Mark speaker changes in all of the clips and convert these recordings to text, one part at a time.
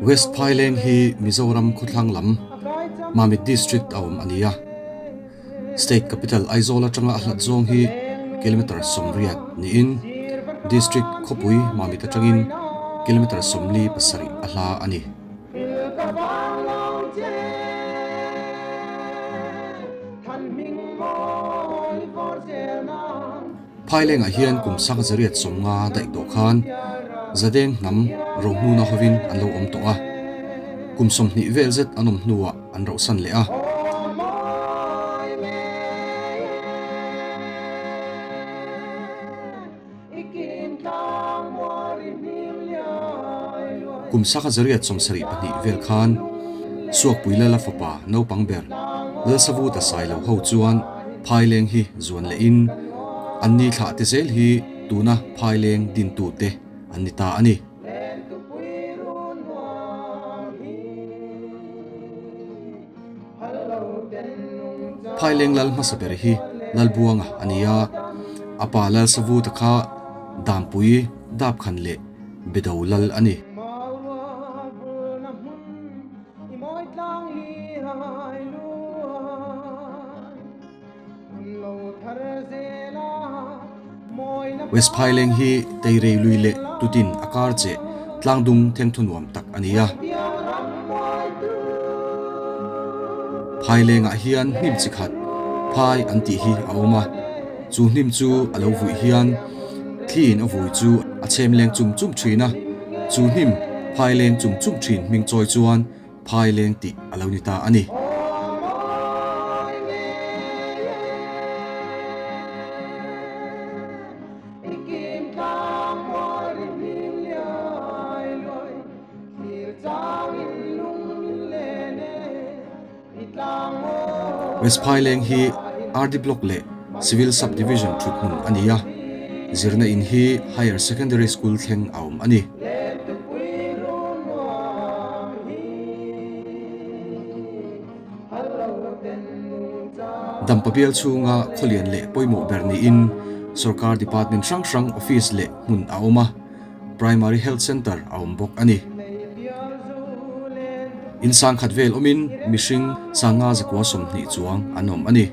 Speaker 1: West Phaileng hi Mizoram khawthlang lam Mamit District a awm a ni a. State capital Aizawl atanga a hlat zawng hi kilometre 80 niin District khawpui Mamit atangin kilometre 47 a hla a ni. Phailengah hian kum sang 850 daih tawh khan Zadeng hnam rohnuna hovin an lo awm tawh a, kum 20 vel zet an awm hnuah an rohsan leh a. Kum 1872 vel khan Suakpui Lala fapa naupang ber Lalsavuta Sailo ho chuan Phaileng hi zuan lehin an ni thlah te zel hi tuna Phaileng dintute an ni ta a ni. Phaileng lal hmasa ber hi Lalbuanga a ni a, a pa Lalsavuta kha Dampui, Dapkhan leh Bedo lal a ni. West Phaileng hi Teirei lui leh Tutin a kar che tlangdung thengthu nuam tak a ni a. Phailengah hian hnim chi khat phai an tih hi a awm a, chu hnim chu a lo vuih hian thliin a vui chu a chhem leng chum chum thin a, chu hnim phaileng chum chum thin hming chawi chuan Phaileng tih a lo ni ta a ni. West Phaileng hi RD Block leh Civil Sub Division thuthmun a ni a, zirna in hi Higher Secondary School thleng a awm a ni. Dampa bial chhunga khawlian leh pawimawh ber niin sorkar department hrang hrang office leh hmun a awm a, Primary Health Centre a awm bawk a ni. In sangkhat vel awmin mihring 520 chuang an awm a ni.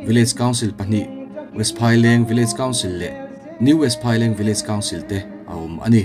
Speaker 1: Village Council pahnih, West Phaileng Village Council leh New West Phaileng Village Council te a awm a ni.